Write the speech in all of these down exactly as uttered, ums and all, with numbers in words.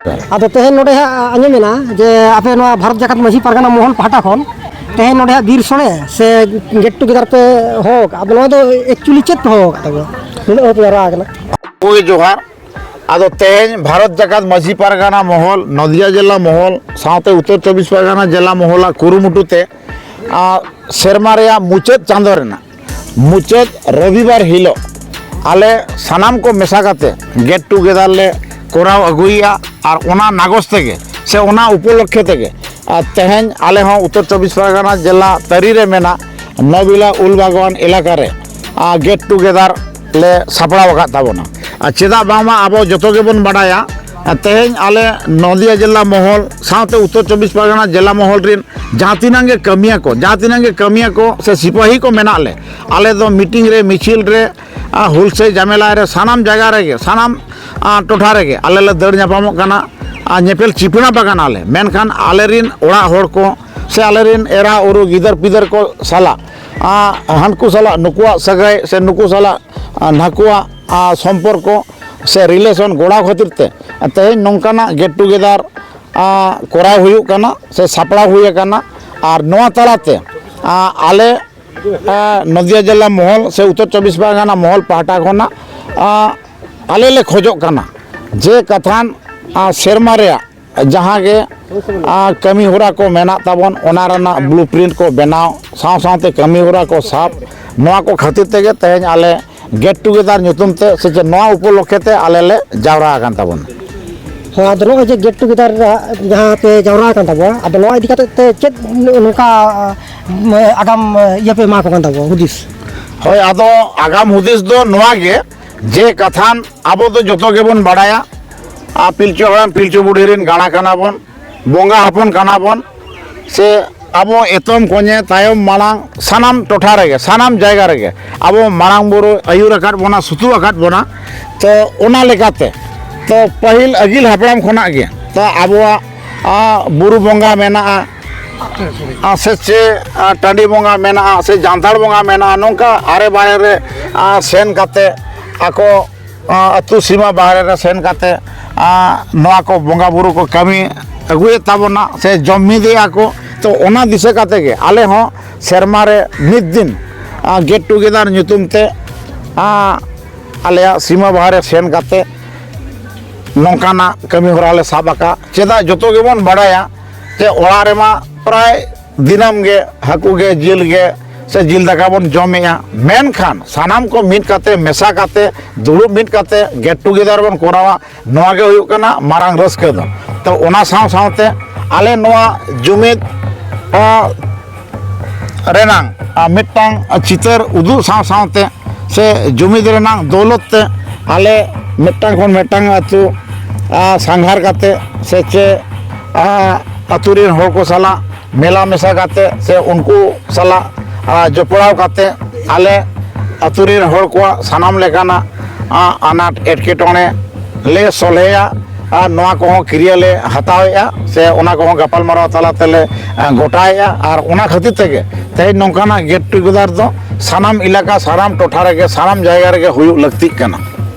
ᱟᱫᱚ ᱛᱮᱦᱮᱧ ᱱᱚᱰᱮ ᱦᱟᱸᱜ ᱟᱸᱡᱚᱢᱮᱱᱟ ᱡᱮ ᱟᱯᱮ ᱱᱚᱣᱟ ᱵᱷᱟᱨᱚᱛ ᱡᱟᱠᱟᱛ ᱢᱟᱹᱡᱷᱤ ᱯᱟᱨᱜᱟᱱᱟ ᱢᱚᱦᱚᱞ ᱯᱟᱦᱴᱟ ᱠᱷᱚᱱ ᱛᱮᱦᱮᱧ ᱱᱚᱰᱮ ᱦᱟᱸᱜ ᱵᱤᱨ ᱥᱚᱲᱮ ᱥᱮ ᱜᱮᱴ ᱴᱩᱜᱮᱫᱟᱨ ᱯᱮ ᱦᱚᱦᱚ ᱟᱠᱟᱫ, ᱟᱫᱚ ᱱᱚᱣᱟ ᱫᱚ ᱮᱠᱪᱩᱭᱮᱞᱤ ᱪᱮᱫ ᱯᱮ ᱦᱚᱦᱚ ᱟᱠᱟᱫ ᱛᱟᱵᱚᱱᱟ? ᱱᱩᱱᱟᱹᱜ ᱦᱚᱲ ᱯᱮ ᱡᱟᱣᱨᱟ ᱟᱠᱟᱱᱟ᱾ ᱦᱳᱭ, ᱡᱚᱦᱟᱨ᱾ ᱟᱫᱚ ᱛᱮᱦᱮᱧ ᱵᱷᱟᱨᱚᱛ ᱡᱟᱠᱟᱛ ᱢᱟᱹᱡᱷᱤ ᱯᱟᱨᱜᱟᱱᱟ ᱢᱚᱦᱚᱞ, ᱱᱚᱫᱤᱭᱟ ᱡᱮᱞᱟ ᱢᱚᱦᱚᱞ ᱥᱟᱶᱛᱮ ᱩᱛᱛᱚᱨ ᱪᱚᱵᱵᱤᱥ ᱯᱟᱨᱜᱟᱱᱟ ᱡᱮᱞᱟ ᱢᱚᱦᱚᱞᱟᱜ ᱠᱩᱨᱩᱢᱩᱴᱩ ᱛᱮ, ᱟᱨ ᱥᱮᱨᱢᱟ ᱨᱮᱭᱟᱜ ᱢᱩᱪᱟᱹᱫ ᱪᱟᱸᱫᱚ ᱨᱮᱱᱟᱜ ᱢᱩᱪᱟᱹᱫ ᱨᱚᱵᱤᱵᱟᱨ ᱦᱤᱞᱳᱜ ᱟᱞᱮ ᱥᱟᱱᱟᱢ ᱠᱚ ᱢᱮᱥᱟ ᱠᱟᱛᱮ ᱜᱮᱴ ᱴᱩᱜᱮᱫᱟᱨ ᱞᱮ ᱠᱚᱨᱟᱣ ᱟᱹᱜᱩᱭᱮᱫᱼᱟ᱾ ᱟᱨ ᱚᱱᱟ ᱱᱟᱜᱚᱥ ᱛᱮᱜᱮ ᱥᱮ ᱚᱱᱟ ᱩᱯᱚᱞᱚᱠᱠᱷᱮ ᱛᱮᱜᱮ, ᱟᱨ ᱛᱮᱦᱮᱧ ᱟᱞᱮ ᱦᱚᱸ ᱩᱛᱛᱚᱨ ᱪᱚᱵᱵᱤᱥ ᱯᱟᱨᱜᱟᱱᱟ ᱡᱮᱞᱟ ᱛᱟᱹᱨᱤ ᱨᱮ ᱢᱮᱱᱟᱜ ᱱᱚᱵᱤᱞᱟ ᱩᱞ ᱵᱟᱜᱣᱟᱱ ᱮᱞᱟᱠᱟ ᱨᱮ, ᱟᱨ ᱜᱮᱴ ᱴᱩᱜᱮᱫᱟᱨ ᱞᱮ ᱥᱟᱯᱲᱟᱣ ᱟᱠᱟᱫ ᱛᱟᱵᱚᱱᱟ᱾ ᱟᱨ ᱪᱮᱫᱟᱜ ᱵᱟᱝᱢᱟ ᱟᱵᱚ ᱡᱚᱛᱚ ᱜᱮᱵᱚᱱ ᱵᱟᱰᱟᱭᱟ, ᱟᱨ ᱛᱮᱦᱮᱧ ᱟᱞᱮ ᱱᱚᱫᱤᱭᱟ ᱡᱮᱞᱟ ᱢᱚᱦᱚᱞ ᱥᱟᱶᱛᱮ ᱩᱛᱛᱚᱨ ᱪᱚᱵᱵᱤᱥ ᱯᱟᱨᱜᱟᱱᱟ ᱡᱮᱞᱟ ᱢᱚᱦᱚᱞ ᱨᱮᱱ ᱡᱟᱦᱟᱸ ᱛᱤᱱᱟᱹᱜ ᱜᱮ ᱠᱟᱹᱢᱤᱭᱟᱹ ᱠᱚ, ᱡᱟᱦᱟᱸ ᱛᱤᱱᱟᱹᱜ ᱜᱮ ᱠᱟᱹᱢᱤᱭᱟᱹ ᱠᱚ ᱥᱮ ᱥᱤᱯᱟᱹᱦᱤ ᱠᱚ ᱢᱮᱱᱟᱜ ᱞᱮ, ᱟᱞᱮ ᱫᱚ ᱢᱤᱴᱤᱝ ᱨᱮ, ᱢᱤᱪᱷᱤᱞ ᱨᱮ, ᱟᱨ ᱦᱩᱞᱥᱟᱹᱭ ᱡᱟᱢᱮᱞᱟ ᱨᱮ, ᱥᱟᱱᱟᱢ ᱡᱟᱭᱜᱟ ᱨᱮᱜᱮ, ᱥᱟᱱᱟᱢ, ᱟᱨ ᱴᱚᱴᱷᱟ ᱨᱮᱜᱮ ᱟᱞᱮ ᱞᱮ ᱫᱟᱹᱲ ᱧᱟᱯᱟᱢᱚᱜ ᱠᱟᱱᱟ, ᱟᱨ ᱧᱮᱯᱮᱞ ᱪᱤᱯᱲᱟ ᱵᱟᱜᱟᱱ ᱟᱞᱮ᱾ ᱢᱮᱱᱠᱷᱟᱱ ᱟᱞᱮᱨᱤᱱ ᱚᱲᱟᱜ ᱦᱚᱲ ᱠᱚ ᱥᱮ ᱟᱞᱮᱨᱤᱱ ᱮᱨᱟ ᱩᱨᱩ ᱜᱤᱫᱟᱹᱨ ᱯᱤᱫᱟᱹᱨ ᱠᱚ ᱥᱟᱞᱟᱜ, ᱟᱨ ᱦᱟᱱᱠᱩ ᱥᱟᱞᱟᱜ ᱱᱩᱠᱩᱣᱟᱜ ᱥᱟᱹᱜᱟᱹᱭ ᱥᱮ ᱱᱩᱠᱩ ᱥᱟᱞᱟᱜ, ᱟᱨ ᱱᱟᱠᱩᱣᱟᱜ, ᱟᱨ ᱥᱚᱢᱯᱚᱨᱠᱚ ᱥᱮ ᱨᱤᱞᱮᱥᱚᱱ ᱜᱚᱲᱟᱣ ᱠᱷᱟᱹᱛᱤᱨ ᱛᱮ ᱛᱮᱦᱮᱧ ᱱᱚᱝᱠᱟᱱᱟᱜ ᱜᱮᱴ ᱴᱩᱜᱮᱫᱟᱨ, ᱟᱨ ᱠᱚᱨᱟᱣ ᱦᱩᱭᱩᱜ ᱠᱟᱱᱟ ᱥᱮ ᱥᱟᱯᱲᱟᱣ ᱦᱩᱭ ᱟᱠᱟᱱᱟ᱾ ᱟᱨ ᱱᱚᱣᱟ ᱛᱟᱞᱟᱛᱮ, ᱟᱨ ᱟᱞᱮ ᱟᱸ, ᱱᱚᱫᱤᱭᱟ ᱡᱮᱞᱟ ᱢᱚᱦᱚᱞ ᱥᱮ ᱩᱛᱛᱚᱨ ᱪᱚᱵᱵᱤᱥ ᱯᱟᱨᱜᱟᱱᱟ ᱢᱚᱦᱚᱞ ᱯᱟᱦᱴᱟ ᱠᱷᱚᱱᱟᱜ, ᱟᱸ, ᱟᱞᱮ ᱞᱮ ᱠᱷᱚᱡᱚᱜ ᱠᱟᱱᱟ ᱡᱮ ᱠᱟᱛᱷᱟᱱ, ᱟᱸ, ᱥᱮᱨᱢᱟ ᱨᱮᱭᱟᱜ ᱡᱟᱦᱟᱸ ᱜᱮ, ᱟᱸ, ᱠᱟᱹᱢᱤ ᱦᱚᱨᱟ ᱠᱚ ᱢᱮᱱᱟᱜ ᱛᱟᱵᱚᱱ, ᱚᱱᱟ ᱨᱮᱱᱟᱜ ᱵᱞᱩ ᱯᱨᱤᱱᱴ ᱠᱚ ᱵᱮᱱᱟᱣ ᱥᱟᱶ ᱥᱟᱶᱛᱮ ᱠᱟᱹᱢᱤ ᱦᱚᱨᱟ ᱠᱚ ᱥᱟᱵ, ᱱᱚᱣᱟ ᱠᱚ ᱠᱷᱟᱹᱛᱤᱨ ᱛᱮᱜᱮ ᱛᱮᱦᱮᱧ ᱟᱞᱮ ᱜᱮᱴ ᱴᱩᱜᱮᱫᱟᱨ ᱧᱩᱛᱩᱢ ᱛᱮ ᱥᱮ ᱪᱮᱫ ᱱᱚᱣᱟ ᱩᱯᱚᱞᱚᱠᱠᱷᱮ ᱛᱮ ᱟᱞᱮ ᱞᱮ ᱡᱟᱣᱨᱟ ᱟᱠᱟᱱ ᱛᱟᱵᱚᱱᱟ᱾ ᱦᱮᱸ, ᱟᱫᱚ ᱱᱚᱜᱼᱚᱭ ᱡᱮ ᱜᱮᱴ ᱴᱩᱜᱮᱫᱟᱨ ᱡᱟᱦᱟᱸ ᱯᱮ ᱡᱟᱣᱨᱟ ᱟᱠᱟᱱ ᱛᱟᱵᱚᱱᱟ, ᱟᱫᱚ ᱱᱚᱣᱟ ᱤᱫᱤ ᱠᱟᱛᱮ ᱛᱮ ᱪᱮᱫ ᱱᱚᱝᱠᱟ, ᱟᱜᱟᱢ ᱤᱭᱟᱹ ᱯᱮ ᱮᱢᱟ ᱠᱚ ᱠᱟᱱ ᱛᱟᱵᱚᱱᱟ ᱦᱩᱫᱤᱥ? ᱦᱳᱭ, ᱟᱫᱚ ᱟᱜᱟᱢ ᱦᱩᱫᱤᱥ ᱫᱚ ᱱᱚᱣᱟ ᱜᱮ ᱡᱮ ᱠᱟᱛᱷᱟᱱ ᱟᱵᱚ ᱫᱚ ᱡᱚᱛᱚ ᱜᱮᱵᱚᱱ ᱵᱟᱲᱟᱭᱟ, ᱟᱨ ᱯᱤᱞᱪᱩ ᱦᱟᱲᱟᱢ ᱯᱤᱞᱪᱩ ᱵᱩᱰᱷᱤ ᱨᱮᱱ ᱜᱟᱬᱟ ᱠᱟᱱᱟ ᱵᱚᱱ, ᱵᱚᱸᱜᱟ ᱦᱚᱯᱚᱱ ᱠᱟᱱᱟ ᱵᱚᱱ, ᱥᱮ ᱟᱵᱚ ᱮᱛᱚᱢ ᱠᱚᱧᱮ ᱛᱟᱭᱚᱢ ᱢᱟᱲᱟᱝ ᱥᱟᱱᱟᱢ ᱴᱚᱴᱷᱟ ᱨᱮᱜᱮ, ᱥᱟᱱᱟᱢ ᱡᱟᱭᱜᱟ ᱨᱮᱜᱮ ᱟᱵᱚ ᱢᱟᱨᱟᱝ ᱵᱩᱨᱩ ᱟᱹᱭᱩᱨ ᱟᱠᱟᱫ ᱵᱚᱱᱟ, ᱥᱩᱛᱩᱜ ᱟᱠᱟᱫ ᱵᱚᱱᱟ᱾ ᱛᱚ ᱚᱱᱟ ᱞᱮᱠᱟᱛᱮ ᱛᱚ ᱯᱟᱹᱦᱤᱞ ᱟᱹᱜᱤᱞ ᱦᱟᱯᱲᱟᱢ ᱠᱷᱚᱱᱟᱜ ᱜᱮ ᱛᱚ ᱟᱵᱚᱣᱟᱜ, ᱟ, ᱵᱩᱨᱩ ᱵᱚᱸᱜᱟ ᱢᱮᱱᱟᱜᱼᱟ, ᱟ, ᱥᱮ ᱪᱮ, ᱟ, ᱴᱟᱺᱰᱤ ᱵᱚᱸᱜᱟ ᱢᱮᱱᱟᱜᱼᱟ, ᱥᱮ ᱡᱟᱱᱛᱷᱟᱲ ᱵᱚᱸᱜᱟ ᱢᱮᱱᱟᱜᱼᱟ, ᱱᱚᱝᱠᱟ ᱟᱲᱮ ᱵᱟᱲᱮ ᱨᱮ, ᱟ, ᱥᱮᱱ ᱠᱟᱛᱮ ᱟᱠᱚ ᱟᱹᱛᱩ ᱥᱤᱢᱟᱹ ᱵᱟᱦᱨᱮ ᱨᱮ ᱥᱮᱱ ᱠᱟᱛᱮ ᱱᱚᱣᱟ ᱠᱚ ᱵᱚᱸᱜᱟ ᱵᱩᱨᱩ ᱠᱚ ᱠᱟᱹᱢᱤ ᱟᱹᱜᱩᱭᱮᱫ ᱛᱟᱵᱚᱱᱟ ᱥᱮ ᱡᱚᱢ ᱢᱤᱫᱮᱜᱼᱟ ᱠᱚ᱾ ᱛᱚ ᱚᱱᱟ ᱫᱤᱥᱟᱹ ᱠᱟᱛᱮ ᱜᱮ ᱟᱞᱮ ᱦᱚᱸ ᱥᱮᱨᱢᱟ ᱨᱮ ᱢᱤᱫ ᱫᱤᱱ ᱜᱮᱴ ᱴᱩᱜᱮᱫᱟᱨ ᱧᱩᱛᱩᱢ ᱛᱮ ᱟᱞᱮᱭᱟᱜ ᱥᱤᱢᱟᱹ ᱵᱟᱦᱨᱮ ᱥᱮᱱ ᱠᱟᱛᱮ ᱱᱚᱝᱠᱟᱱᱟᱜ ᱠᱟᱹᱢᱤ ᱦᱚᱨᱟ ᱞᱮ ᱥᱟᱵ ᱟᱠᱟᱫ᱾ ᱪᱮᱫᱟᱜ, ᱡᱚᱛᱚ ᱜᱮᱵᱚᱱ ᱵᱟᱲᱟᱭᱟ ᱡᱮ ᱚᱲᱟᱜ ᱨᱮᱢᱟ ᱯᱨᱟᱭ ᱫᱤᱱᱟᱹᱢ ᱜᱮ ᱦᱟᱹᱠᱩ ᱜᱮ, ᱡᱤᱞ ᱜᱮ ᱥᱮ ᱡᱤᱞ ᱫᱟᱠᱟ ᱵᱚᱱ ᱡᱚᱢᱮᱜᱼᱟ, ᱢᱮᱱᱠᱷᱟᱱ ᱥᱟᱱᱟᱢ ᱠᱚ ᱢᱤᱫ ᱠᱟᱛᱮ, ᱢᱮᱥᱟ ᱠᱟᱛᱮ, ᱫᱩᱲᱩᱵ ᱢᱤᱫ ᱠᱟᱛᱮ ᱜᱮᱴ ᱴᱩᱜᱮᱫᱟᱨ ᱵᱚᱱ ᱠᱚᱨᱟᱣᱟ, ᱱᱚᱣᱟ ᱜᱮ ᱦᱩᱭᱩᱜ ᱠᱟᱱᱟ ᱢᱟᱨᱟᱝ ᱨᱟᱹᱥᱠᱟᱹ ᱫᱚ᱾ ᱛᱚ ᱚᱱᱟ ᱥᱟᱶ ᱥᱟᱶᱛᱮ ᱟᱞᱮ ᱱᱚᱣᱟ ᱡᱩᱢᱤᱫ ᱟᱸ, ᱨᱮᱱᱟᱝ ᱟᱸ, ᱢᱤᱫᱴᱟᱝ ᱪᱤᱛᱟᱹᱨ ᱩᱫᱩᱜ ᱥᱟᱶ ᱥᱟᱶᱛᱮ ᱥᱮ ᱡᱩᱢᱤᱫ ᱨᱮᱱᱟᱝ ᱫᱚᱣᱞᱚᱛ ᱛᱮ ᱟᱞᱮ ᱢᱤᱫᱴᱟᱝ ᱠᱷᱚᱱ ᱢᱤᱫᱴᱟᱝ ᱟᱹᱛᱩ ᱟᱸ, ᱥᱟᱸᱜᱷᱟᱨ ᱠᱟᱛᱮ ᱥᱮ ᱪᱮ ᱟᱸ, ᱟᱹᱛᱩ ᱨᱮᱱ ᱦᱚᱲ ᱠᱚ ᱥᱟᱞᱟᱜ ᱢᱮᱞᱟ ᱢᱮᱥᱟ ᱠᱟᱛᱮ ᱥᱮ ᱩᱱᱠᱩ ᱥᱟᱞᱟᱜ ᱟᱸ, ᱡᱚᱯᱲᱟᱣ ᱠᱟᱛᱮ ᱟᱞᱮ ᱟᱹᱛᱩ ᱨᱮᱱ ᱦᱚᱲ ᱠᱚᱣᱟᱜ ᱥᱟᱱᱟᱢ ᱞᱮᱠᱟᱱᱟᱜ ᱟᱸ, ᱟᱱᱟᱴ ᱮᱴᱠᱮᱴᱚᱬᱮ ᱞᱮ ᱥᱚᱞᱦᱮᱭᱟ᱾ ᱟᱨ ᱱᱚᱣᱟ ᱠᱚᱦᱚᱸ ᱠᱤᱨᱭᱟᱹ ᱞᱮ ᱦᱟᱛᱟᱣᱮᱫᱼᱟ ᱥᱮ ᱚᱱᱟ ᱠᱚᱦᱚᱸ ᱜᱟᱯᱟᱞᱢᱟᱨᱟᱣ ᱛᱟᱞᱟ ᱛᱮᱞᱮ ᱟᱸ, ᱜᱚᱴᱟᱭᱮᱫᱼᱟ᱾ ᱟᱨ ᱚᱱᱟ ᱠᱷᱟᱹᱛᱤᱨ ᱛᱮᱜᱮ ᱛᱮᱦᱮᱧ ᱱᱚᱝᱠᱟᱱᱟᱜ ᱜᱮᱴ ᱴᱩᱜᱮᱫᱟᱨ ᱫᱚ ᱥᱟᱱᱟᱢ ᱮᱞᱟᱠᱟ, ᱥᱟᱱᱟᱢ ᱴᱚᱴᱷᱟ ᱨᱮᱜᱮ, ᱥᱟᱱᱟᱢ ᱡᱟᱭᱜᱟ ᱨᱮᱜᱮ ᱦᱩᱭᱩᱜ ᱞᱟᱹᱠᱛᱤᱜ ᱠᱟᱱᱟ᱾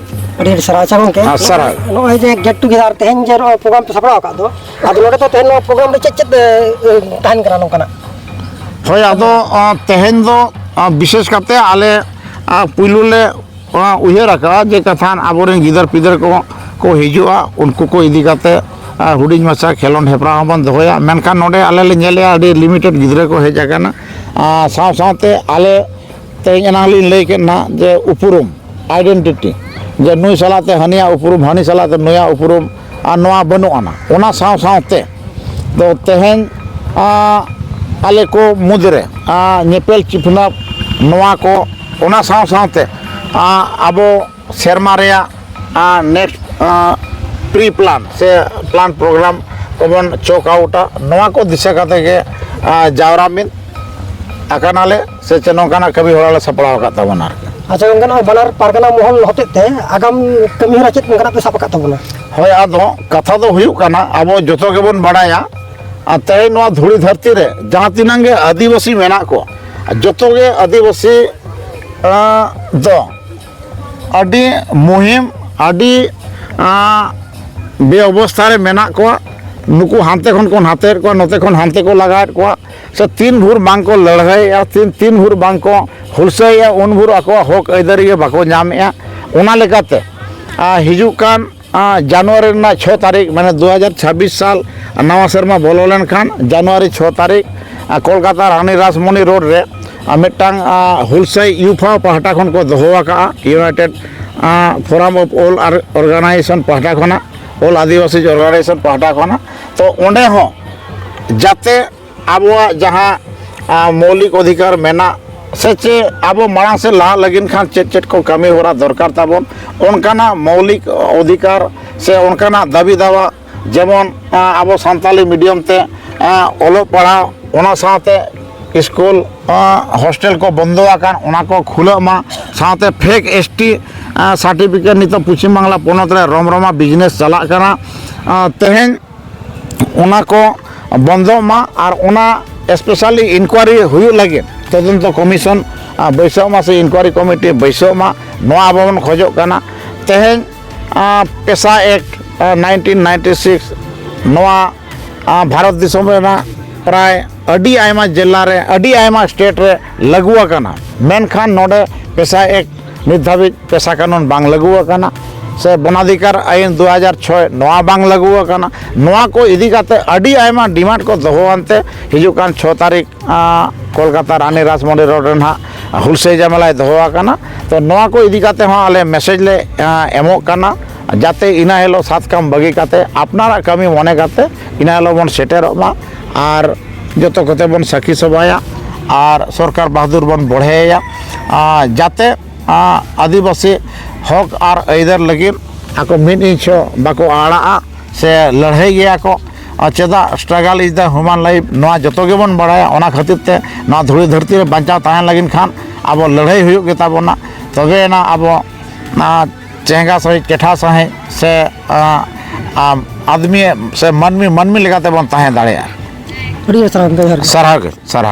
ᱟᱹᱰᱤ ᱟᱹᱰᱤ ᱥᱟᱨᱦᱟᱣ᱾ ᱟᱪᱪᱷᱟ ᱜᱚᱢᱠᱮ, ᱟᱨ ᱥᱟᱨᱦᱟᱣ᱾ ᱱᱚᱜᱼᱚᱭ ᱡᱮ ᱜᱮᱴ ᱴᱩᱜᱮᱫᱟᱨ ᱛᱮᱦᱮᱧ ᱡᱮ ᱱᱚᱜᱼᱚᱭ ᱯᱨᱳᱜᱨᱟᱢ ᱯᱮ ᱥᱟᱯᱲᱟᱣ ᱟᱠᱟᱫ ᱫᱚ, ᱟᱫᱚ ᱱᱚᱰᱮ ᱫᱚ ᱛᱮᱦᱮᱧ ᱱᱚᱣᱟ ᱯᱨᱳᱜᱨᱟᱢ ᱨᱮ ᱪᱮᱫ ᱪᱮᱫ ᱮ, ᱮ, ᱛᱟᱦᱮᱱ ᱠᱟᱱᱟ ᱱᱚᱝᱠᱟᱱᱟᱜ? ᱦᱳᱭ, ᱟᱫᱚ ᱟᱸ, ᱛᱮᱦᱮᱧ ᱫᱚ ᱟᱸ, ᱵᱤᱥᱮᱥ ᱠᱟᱛᱮ ᱟᱞᱮ ᱟᱸ, ᱯᱩᱭᱞᱩ ᱞᱮ ᱚᱱᱟ ᱩᱭᱦᱟᱹᱨ ᱟᱠᱟᱫᱼᱟ ᱡᱮ ᱠᱟᱛᱷᱟᱱ ᱟᱵᱚᱨᱮᱱ ᱜᱤᱫᱟᱹᱨ ᱯᱤᱫᱟᱹᱨ ᱠᱚ ᱠᱚ ᱦᱤᱡᱩᱜᱼᱟ, ᱩᱱᱠᱩ ᱠᱚ ᱤᱫᱤ ᱠᱟᱛᱮ ᱟᱨ ᱦᱩᱰᱤᱧ ᱢᱟᱪᱷᱟ ᱠᱷᱮᱞᱳᱰ ᱦᱮᱯᱨᱟᱣ ᱦᱚᱸᱵᱚᱱ ᱫᱚᱦᱚᱭᱟ᱾ ᱢᱮᱱᱠᱷᱟᱱ ᱱᱚᱰᱮ ᱟᱞᱮ ᱞᱮ ᱧᱮᱞᱮᱜᱼᱟ ᱟᱹᱰᱤ ᱞᱤᱢᱤᱴᱮᱰ ᱜᱤᱫᱽᱨᱟᱹ ᱠᱚ ᱦᱮᱡ ᱟᱠᱟᱱᱟ᱾ ᱟᱨ ᱥᱟᱶ ᱥᱟᱶᱛᱮ ᱟᱞᱮ ᱛᱮᱦᱮᱧ ᱮᱱᱟᱝ ᱞᱤᱧ ᱞᱟᱹᱭ ᱠᱮᱫ ᱱᱟᱦᱟᱜ ᱡᱮ ᱩᱯᱨᱩᱢ, ᱟᱭᱰᱮᱱᱴᱤᱴᱤ, ᱡᱮ ᱱᱩᱭ ᱥᱟᱞᱟᱜ ᱛᱮ ᱦᱟᱹᱱᱤᱭᱟᱜ ᱩᱯᱨᱩᱢ, ᱦᱟᱹᱱᱤ ᱥᱟᱞᱟᱜ ᱛᱮ ᱱᱩᱭᱟᱜ ᱩᱯᱨᱩᱢ, ᱟᱨ ᱱᱚᱣᱟ ᱵᱟᱹᱱᱩᱜ ᱟᱱᱟ᱾ ᱚᱱᱟ ᱥᱟᱶ ᱥᱟᱶᱛᱮ ᱫᱚ ᱛᱮᱦᱮᱧ ᱟᱸ, ᱟᱞᱮ ᱠᱚ ᱢᱩᱫᱽᱨᱮ ᱟᱸ, ᱧᱮᱯᱮᱞ ᱪᱤᱯᱱᱟᱹᱯ ᱱᱚᱣᱟ ᱠᱚ, ᱚᱱᱟ ᱥᱟᱶ ᱥᱟᱶᱛᱮ ᱟᱸ, ᱟᱵᱚ ᱥᱮᱨᱢᱟ ᱨᱮᱭᱟᱜ ᱟᱸ, ᱱᱮᱠᱥᱴ ᱟᱸ, ᱯᱨᱤ ᱯᱞᱟᱱ ᱥᱮ ᱯᱞᱟᱱ ᱯᱨᱳᱜᱨᱟᱢ ᱠᱚᱵᱚᱱ ᱪᱚᱠ ᱟᱣᱩᱴᱟ, ᱱᱚᱣᱟ ᱠᱚ ᱫᱤᱥᱟᱹ ᱠᱟᱛᱮ ᱜᱮ ᱟᱸ, ᱡᱟᱣᱨᱟ ᱢᱤᱫ ᱟᱠᱟᱱᱟᱞᱮ ᱥᱮ ᱪᱮᱫ ᱱᱚᱝᱠᱟᱱᱟᱜ ᱠᱟᱹᱢᱤ ᱦᱚᱨᱟ ᱞᱮ ᱥᱟᱯᱲᱟᱣ ᱟᱠᱟᱫ ᱛᱟᱵᱚᱱᱟ ᱟᱨᱠᱤ᱾ ᱟᱪᱪᱷᱟ ᱜᱚᱢᱠᱮ, ᱱᱚᱜᱼᱚᱭ ᱵᱟᱱᱟᱨ ᱯᱟᱨᱜᱟᱱᱟ ᱢᱚᱦᱚᱞ ᱦᱚᱛᱮᱡ ᱛᱮ ᱟᱜᱟᱢ ᱠᱟᱹᱢᱤ ᱦᱚᱨᱟ ᱪᱮᱫ ᱱᱚᱝᱠᱟᱱᱟᱜ ᱯᱮ ᱥᱟᱵ ᱟᱠᱟᱫ ᱛᱟᱵᱚᱱᱟ? ᱦᱳᱭ, ᱟᱫᱚ ᱠᱟᱛᱷᱟ ᱫᱚ ᱦᱩᱭᱩᱜ ᱠᱟᱱᱟ, ᱟᱵᱚ ᱡᱚᱛᱚ ᱜᱮᱵᱚᱱ ᱵᱟᱲᱟᱭᱟ, ᱟᱨ ᱛᱮᱦᱮᱧ ᱱᱚᱣᱟ ᱫᱷᱩᱲᱤ ᱫᱷᱟᱹᱨᱛᱤ ᱨᱮ ᱡᱟᱦᱟᱸ ᱛᱤᱱᱟᱹᱜ ᱜᱮ ᱟᱹᱫᱤᱵᱟᱹᱥᱤ ᱢᱮᱱᱟᱜ ᱠᱚ, ᱡᱚᱛᱚ ᱜᱮ ᱟᱹᱫᱤᱵᱟᱹᱥᱤ ᱟᱸ, ᱫᱚ ᱟᱹᱰᱤ ᱢᱩᱦᱤᱢ, ᱟᱹᱰᱤ, ᱟᱸ, ᱵᱮᱚᱵᱚᱥᱛᱷᱟ ᱨᱮ ᱢᱮᱱᱟᱜ ᱠᱚᱣᱟ᱾ ᱱᱩᱠᱩ ᱦᱟᱱᱛᱮ ᱠᱷᱚᱱ ᱠᱚ ᱱᱟᱛᱮᱭᱮᱫ ᱠᱚᱣᱟ, ᱱᱚᱛᱮ ᱠᱷᱚᱱ ᱦᱟᱱᱛᱮ ᱠᱚ ᱞᱟᱜᱟᱣᱮᱫ ᱠᱚᱣᱟ᱾ ᱥᱮ ᱛᱤᱱ ᱵᱷᱳᱨ ᱵᱟᱝ ᱠᱚ ᱞᱟᱹᱲᱦᱟᱹᱭᱮᱫᱼᱟ, ᱛᱤᱱ, ᱛᱤᱱ ᱵᱷᱳᱨ ᱵᱟᱝ ᱠᱚ ᱦᱩᱞᱥᱟᱹᱭᱮᱫᱼᱟ, ᱩᱱ ᱵᱷᱳᱨ ᱟᱠᱚᱣᱟᱜ ᱦᱚᱠ ᱟᱹᱭᱫᱟᱹᱨᱤ ᱜᱮ ᱵᱟᱠᱚ ᱧᱟᱢᱮᱫᱼᱟ᱾ ᱚᱱᱟ ᱞᱮᱠᱟᱛᱮ, ᱟᱸ, ᱦᱤᱡᱩᱜ ᱠᱟᱱ ᱟᱸ, ᱡᱟᱱᱩᱣᱟᱨᱤ ᱨᱮᱱᱟᱜ ᱪᱷᱚ ᱛᱟᱹᱨᱤᱠᱷ, ᱢᱟᱱᱮ ᱫᱩ ᱦᱟᱡᱟᱨ ᱪᱷᱟᱵᱵᱤᱥ ᱥᱟᱞ ᱱᱟᱣᱟ ᱥᱮᱨᱢᱟ ᱵᱚᱞᱚ ᱞᱮᱱᱠᱷᱟᱱ, ᱡᱟᱱᱩᱣᱟᱨᱤ ᱪᱷᱚ ᱛᱟᱹᱨᱤᱠᱷ, ᱟᱸ, ᱠᱳᱞᱠᱟᱛᱟ ᱨᱟᱱᱤ ᱨᱟᱥᱢᱚᱱᱤ ᱨᱳᱰ ᱨᱮ, ᱟᱸ, ᱢᱤᱫᱴᱟᱝ, ᱟᱸ, ᱦᱩᱞᱥᱟᱹᱭ ᱭᱩᱯᱷᱟ ᱯᱟᱦᱴᱟ ᱠᱷᱚᱱ ᱠᱚ ᱫᱚᱦᱚ ᱟᱠᱟᱫᱼᱟ, United, ᱟᱸ, Forum of All Ar-, Organization ᱯᱟᱦᱴᱟ ᱠᱷᱚᱱᱟᱜ, All Adivasi Organization ᱯᱟᱦᱴᱟ ᱠᱷᱚᱱᱟᱜ᱾ ᱛᱚ, ᱚᱸᱰᱮ ᱦᱚᱸ ᱡᱟᱛᱮ ᱟᱵᱚᱣᱟᱜ ᱡᱟᱦᱟᱸ, ᱟᱸ, ᱢᱳᱣᱞᱤᱠ ᱚᱫᱷᱤᱠᱟᱨ ᱢᱮᱱᱟᱜ, ᱥᱮ ᱪᱮᱫ ᱟᱵᱚ ᱢᱟᱲᱟᱝ ᱥᱮᱫ ᱞᱟᱦᱟᱜ ᱞᱟᱹᱜᱤᱫ ᱠᱷᱟᱱ ᱪᱮᱫ ᱪᱮᱫ ᱠᱚ ᱠᱟᱹᱢᱤ ᱦᱚᱨᱟ ᱫᱚᱨᱠᱟᱨ ᱛᱟᱵᱚᱱ, ᱚᱱᱠᱟᱱᱟᱜ ᱢᱳᱣᱞᱤᱠ ᱚᱫᱷᱤᱠᱟᱨ ᱥᱮ ᱚᱱᱠᱟᱱᱟᱜ ᱫᱟᱹᱵᱤ ᱫᱟᱣᱟ, ᱡᱮᱢᱚᱱ, ᱟᱸ, ᱟᱵᱚ ᱥᱟᱱᱛᱟᱞᱤ medium ᱛᱮ, ᱟᱸ, ᱚᱞᱚᱜ ᱯᱟᱲᱦᱟᱣ, ᱚᱱᱟ ᱥᱟᱶᱛᱮ ᱥᱠᱩᱞ, ᱟᱸ, ᱦᱳᱥᱴᱮᱞ ᱠᱚ ᱵᱚᱱᱫᱚ ᱟᱠᱟᱱ, ᱚᱱᱟ ᱠᱚ ᱠᱷᱩᱞᱟᱹᱜ ᱢᱟ, ᱥᱟᱶᱛᱮ fake S T, ᱟᱸ, certificate ᱱᱤᱛᱚᱜ ᱯᱚᱪᱷᱤᱢ ᱵᱟᱝᱞᱟ ᱯᱚᱱᱚᱛ ᱨᱮ ᱨᱚᱢ ᱨᱚᱢᱟ business ᱪᱟᱞᱟᱜ ᱠᱟᱱᱟ᱾ ᱟᱸ, ᱛᱮᱦᱮᱧ ᱚᱱᱟ ᱠᱚ ᱵᱚᱱᱫᱚᱜ ᱢᱟ ᱟᱨ ᱚᱱᱟ specially inquiry ᱦᱩᱭᱩᱜ ᱞᱟᱹᱜᱤᱫ ᱛᱚᱫᱚᱱᱛᱚ commission, ᱟᱸ, ᱵᱟᱹᱭᱥᱟᱹᱣ ᱢᱟ ᱥᱮ inquiry committee ᱵᱟᱹᱭᱥᱟᱹᱣ ᱢᱟ, ᱱᱚᱣᱟ ᱟᱵᱚ ᱵᱚᱱ ᱠᱷᱚᱡᱚᱜ ᱠᱟᱱᱟ᱾ ᱛᱮᱦᱮᱧ, ᱟᱸ, PESA Act, ᱟᱸ, nineteen ninety six, ᱱᱚᱣᱟ, ᱟᱸ, ᱵᱷᱟᱨᱚᱛ ᱫᱤᱥᱚᱢ ᱨᱮᱱᱟᱜ ᱯᱨᱟᱭ ᱟᱹᱰᱤ ᱟᱭᱢᱟ ᱡᱮᱞᱟ ᱨᱮ, ᱟᱹᱰᱤ ᱟᱭᱢᱟ state ᱨᱮ ᱞᱟᱹᱜᱩ ᱟᱠᱟᱱᱟ, ᱢᱮᱱᱠᱷᱟᱱ ᱱᱚᱰᱮ PESA Act ᱱᱤᱛ ᱫᱷᱟᱹᱵᱤᱡ PESA ᱠᱟᱹᱱᱩᱱ ᱵᱟᱝ ᱞᱟᱹᱜᱩ ᱟᱠᱟᱱᱟ, ᱥᱮ ᱵᱚᱱᱟᱫᱷᱤᱠᱟᱨ ᱟᱹᱭᱤᱱ ᱫᱩ ᱦᱟᱡᱟᱨ ᱪᱷᱚᱭ, ᱱᱚᱣᱟ ᱵᱟᱝ ᱞᱟᱹᱜᱩ ᱟᱠᱟᱱᱟ᱾ ᱱᱚᱣᱟ ᱠᱚ ᱤᱫᱤ ᱠᱟᱛᱮ ᱟᱹᱰᱤ ᱟᱭᱢᱟ demand ᱠᱚ ᱫᱚᱦᱚ ᱟᱱᱛᱮ ᱦᱤᱡᱩᱜ ᱠᱟᱱ ᱪᱷᱚ ᱛᱟᱹᱨᱤᱠᱷ, ᱟᱸ, ᱠᱳᱞᱠᱟᱛᱟ ᱨᱟᱱᱤ ᱨᱟᱥᱢᱚᱱᱤ ᱨᱳᱰ ᱨᱮ ᱱᱟᱦᱟᱜ ᱦᱩᱞᱥᱟᱹᱭ ᱡᱟᱢᱮᱞᱟᱭ ᱫᱚᱦᱚ ᱟᱠᱟᱱᱟ᱾ ᱛᱚ, ᱱᱚᱣᱟ ᱠᱚ ᱤᱫᱤ ᱠᱟᱛᱮ ᱦᱚᱸ ᱟᱞᱮ message ᱞᱮ, ᱟᱸ, ᱮᱢᱚᱜ ᱠᱟᱱᱟ, ᱡᱟᱛᱮ ᱤᱱᱟᱹ ᱦᱤᱞᱳᱜ ᱥᱟᱛ ᱠᱟᱢ ᱵᱟᱹᱜᱤ ᱠᱟᱛᱮ ᱟᱯᱱᱟᱨᱟᱜ ᱠᱟᱹᱢᱤ ᱢᱚᱱᱮ ᱠᱟᱛᱮ ᱤᱱᱟᱹ ᱦᱤᱞᱳᱜ ᱵᱚᱱ ᱥᱮᱴᱮᱨᱚᱜ ᱢᱟ ᱟᱨ ᱡᱚᱛᱚ ᱠᱚᱛᱮ ᱵᱚᱱ ᱥᱟᱹᱠᱷᱤ ᱥᱚᱵᱷᱟᱭᱟ ᱟᱨ ᱥᱚᱨᱠᱟᱨ ᱵᱟᱦᱟᱫᱩᱨ ᱵᱚᱱ ᱵᱚᱲᱦᱮᱭᱟ, ᱟᱸ, ᱡᱟᱛᱮ ᱟᱸ, ᱟᱹᱫᱤᱵᱟᱹᱥᱤ ᱦᱚᱠ ᱟᱨ ᱟᱹᱭᱫᱟᱹᱨ ᱞᱟᱹᱜᱤᱫ ᱟᱠᱚ ᱢᱤᱫ ᱤᱧᱪ ᱦᱚᱸ ᱵᱟᱠᱚ ᱟᱲᱟᱜᱼᱟ ᱥᱮ ᱞᱟᱹᱲᱦᱟᱹᱭ ᱜᱮᱭᱟ ᱠᱚ᱾ ᱟᱨ ᱪᱮᱫᱟᱜ struggle is the human life, ᱱᱚᱣᱟ ᱡᱚᱛᱚ ᱜᱮᱵᱚᱱ ᱵᱟᱲᱟᱭᱟ᱾ ᱚᱱᱟ ᱠᱷᱟᱹᱛᱤᱨ ᱛᱮ ᱱᱚᱣᱟ ᱫᱷᱩᱲᱤ ᱫᱷᱟᱹᱨᱛᱤ ᱨᱮ ᱵᱟᱧᱪᱟᱣ ᱛᱟᱦᱮᱱ ᱞᱟᱹᱜᱤᱫ ᱠᱷᱟᱱ ᱟᱵᱚ ᱞᱟᱹᱲᱦᱟᱹᱭ ᱦᱩᱭᱩᱜ ᱜᱮᱛᱟ ᱵᱚᱱᱟ᱾ ᱛᱚᱵᱮ ᱮᱱᱟ ᱟᱵᱚ, ᱟᱸ, ᱪᱮᱸᱜᱷᱟ ᱥᱟᱺᱦᱤᱡ, ᱪᱮᱴᱷᱟ ᱥᱟᱺᱦᱤᱡ ᱥᱮ, ᱟᱸ, ᱟᱸ, ᱟᱫᱢᱤ ᱥᱮ ᱢᱟᱹᱱᱢᱤ, ᱢᱟᱹᱱᱢᱤ ᱞᱮᱠᱟᱛᱮ ᱵᱚᱱ ᱛᱟᱦᱮᱸ ᱫᱟᱲᱮᱭᱟᱜᱼᱟ᱾ ᱟᱹᱰᱤ ᱟᱹᱰᱤ ᱥᱟᱨᱦᱟᱣ ᱜᱚᱢᱠᱮ, ᱡᱚᱦᱟᱨ ᱜᱮ᱾ ᱥᱟᱨᱦᱟᱣ ᱜᱮ, ᱥᱟᱨᱦᱟᱣ᱾